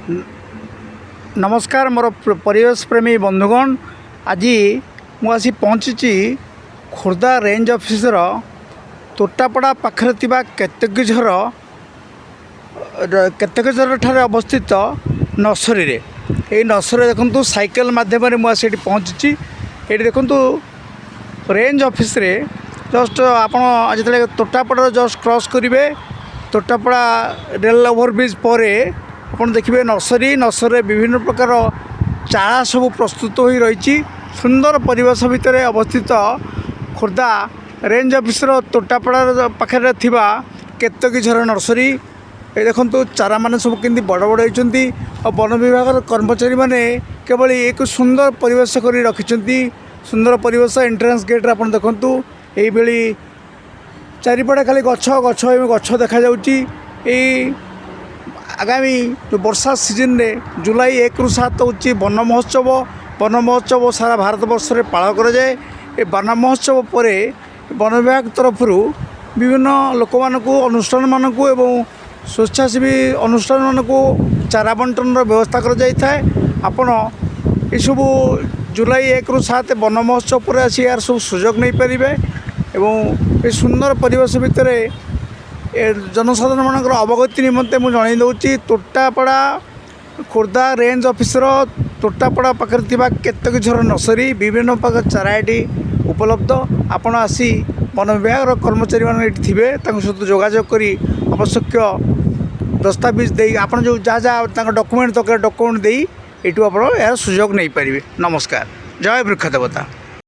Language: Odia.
ନମସ୍କାର ମୋର ପରିବେଶ ପ୍ରେମୀ ବନ୍ଧୁଗଣ। ଆଜି ମୁଁ ଆସି ପହଞ୍ଚିଛି ଖୋର୍ଦ୍ଧା ରେଞ୍ଜ ଅଫିସର ତୋଟାପଡ଼ା ପାଖରେ ଥିବା କେତେକଝର ଠାରେ ଅବସ୍ଥିତ ନର୍ସରୀରେ। ଏଇ ନର୍ସରୀରେ ଦେଖନ୍ତୁ, ସାଇକେଲ ମାଧ୍ୟମରେ ମୁଁ ଆସି ଏଠି ପହଞ୍ଚିଛି। ଏଇଠି ଦେଖନ୍ତୁ, ରେଞ୍ଜ ଅଫିସରେ ଜଷ୍ଟ ଆପଣ ଯେତେବେଳେ ତୋଟାପଡ଼ାର ଜଷ୍ଟ କ୍ରସ୍ କରିବେ, ତୋଟାପଡ଼ା ରେଲ ଓଭରବ୍ରିଜ୍ ପରେ ଆପଣ ଦେଖିବେ ନର୍ସରୀ। ନର୍ସରୀରେ ବିଭିନ୍ନ ପ୍ରକାର ଚାରା ସବୁ ପ୍ରସ୍ତୁତ ହୋଇ ରହିଛି। ସୁନ୍ଦର ପରିବେଶ ଭିତରେ ଅବସ୍ଥିତ ଖୋର୍ଦ୍ଧା ରେଞ୍ଜ ଅଫିସର ତୋଟାପଡ଼ାର ପାଖରେ ଥିବା କେତକୀଝର ନର୍ସରୀ। ଏ ଦେଖନ୍ତୁ, ଚାରାମାନେ ସବୁ କେମିତି ବଡ଼ ବଡ଼ ହେଇଛନ୍ତି ଆଉ ବନ ବିଭାଗର କର୍ମଚାରୀମାନେ କେବଳ ଏକ ସୁନ୍ଦର ପରିବେଶ କରି ରଖିଛନ୍ତି। ସୁନ୍ଦର ପରିବେଶ। ଏଣ୍ଟ୍ରାନ୍ସ ଗେଟ୍ରେ ଆପଣ ଦେଖନ୍ତୁ, ଏଇଭଳି ଚାରିପଟେ ଖାଲି ଗଛ, ଗଛ ଏବଂ ଗଛ ଦେଖାଯାଉଛି। ଏଇ ଆଗାମୀ ଯେଉଁ ବର୍ଷା ସିଜନରେ ଜୁଲାଇ 1ରୁ 7 ହେଉଛି ବନ ମହୋତ୍ସବ। ବନ ମହୋତ୍ସବ ସାରା ଭାରତ ବର୍ଷରେ ପାଳନ କରାଯାଏ। ଏ ବନ ମହୋତ୍ସବ ପରେ ବନ ବିଭାଗ ତରଫରୁ ବିଭିନ୍ନ ଲୋକମାନଙ୍କୁ, ଅନୁଷ୍ଠାନମାନଙ୍କୁ ଏବଂ ସ୍ୱେଚ୍ଛାସେବୀ ଅନୁଷ୍ଠାନମାନଙ୍କୁ ଚାରା ବଣ୍ଟନର ବ୍ୟବସ୍ଥା କରାଯାଇଥାଏ। ଆପଣ ଏସବୁ ଜୁଲାଇ 1ରୁ 7 ବନ ମହୋତ୍ସବ ପରେ ଆସି ଏହାର ସବୁ ସୁଯୋଗ ନେଇପାରିବେ ଏବଂ ଏ ସୁନ୍ଦର ପରିବେଶ ଭିତରେ ଏ ଜନସାଧାରଣମାନଙ୍କର ଅବଗତି ନିମନ୍ତେ ମୁଁ ଜଣାଇ ଦେଉଛି, ତୋଟାପଡ଼ା ଖୋର୍ଦ୍ଧା ରେଞ୍ଜ ଅଫିସର ତୋଟାପଡ଼ା ପାଖରେ ଥିବା କେତକୀଝର ନର୍ସରୀ। ବିଭିନ୍ନ ପ୍ରକାର ଚାରା ଏଠି ଉପଲବ୍ଧ। ଆପଣ ଆସି ବନ ବିଭାଗର କର୍ମଚାରୀମାନେ ଏଠି ଥିବେ, ତାଙ୍କ ସହିତ ଯୋଗାଯୋଗ କରି ଆବଶ୍ୟକୀୟ ଦସ୍ତାବିଜ ଦେଇ, ଆପଣ ଯେଉଁ ଯାହା ଯାହା ତାଙ୍କ ଡକୁମେଣ୍ଟ ଦରକାର, ଡକୁମେଣ୍ଟ ଦେଇ ଏଇଠୁ ଆପଣ ଏହାର ସୁଯୋଗ ନେଇପାରିବେ। ନମସ୍କାର। ଜୟ ବୃକ୍ଷ ଦେବତା।